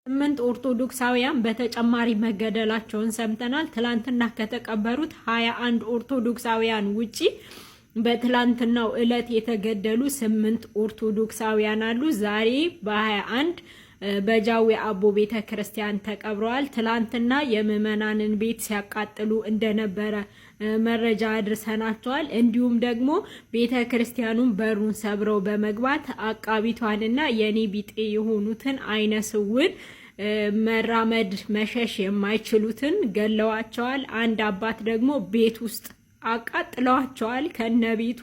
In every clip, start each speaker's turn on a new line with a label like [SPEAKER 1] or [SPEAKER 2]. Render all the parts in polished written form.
[SPEAKER 1] 8 ኦርቶዶክሳውያን በተጨማሪ መገደላቸውን ሰምተናል። ትላንትና ከተቀበሩት 21 ኦርቶዶክሳውያን ውጪ በትላንትናው ዕለት የተገደሉ 8 ኦርቶዶክሳውያን አሉ። ዛሬ በ21 በጃዊ አቦ ቤተ ክርስቲያን ተቀብረዋል። ትላንትና የምዕመናንን ቤት ሲያቃጥሉ እንደነበረ መረጃ አድርሰናቸዋል። እንዲሁም ደግሞ ቤተ ክርስቲያኑን በሩን ሰብረው በመግባት አቃቢቷንና የኔ ቢጤ የሆኑትን አይነ ስውር መራመድ መሸሽ የማይችሉትን ገለዋቸዋል። አንድ አባት ደግሞ ቤት ውስጥ አቃጥለዋቸዋል ከነቤቱ።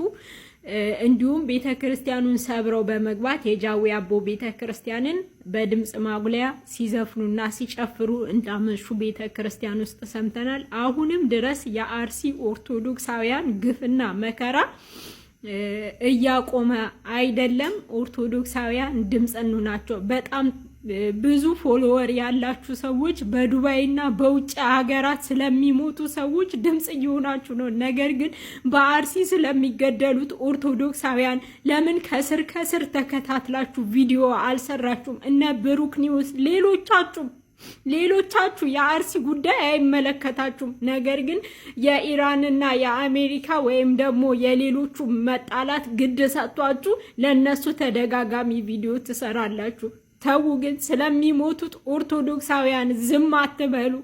[SPEAKER 1] እንዲሁም ቤተ ክርስቲያኑን ሰብረው በመግባት የጃዊ አቦ ቤተ ክርስቲያንን በድምፅ ማጉለያ ሲዘፍኑና ሲጨፍሩ እንዳመሹ ቤተ ክርስቲያን ውስጥ ሰምተናል። አሁንም ድረስ የአርሲ ኦርቶዶክሳውያን ግፍና መከራ እያቆመ አይደለም። ኦርቶዶክሳውያን ድምፅ ናቸው። በጣም ብዙ follower ያላችሁ ሰዎች በዱባይና በውጭ ሀገራት ስለሚሞቱ ሰዎች ድምፅ እየሆናችሁ ነው። ነገር ግን በአርሲ ስለሚገደሉት ኦርቶዶክሳውያን ለምን ከስር ከስር ተከታትላችሁ ቪዲዮ አልሰራችሁም? እነ ብሩክ ኒውስ ሌሎቻችሁ ሌሎቻችሁ የአርሲ ጉዳይ አይመለከታችሁም። ነገር ግን የኢራንና የአሜሪካ ወይም ደግሞ የሌሎቹ መጣላት ግድ ሰጥቷችሁ ለእነሱ ተደጋጋሚ ቪዲዮ ትሰራላችሁ። ተዉ ግን ስለሚሞቱት ኦርቶዶክሳውያን ዝም አትበሉ።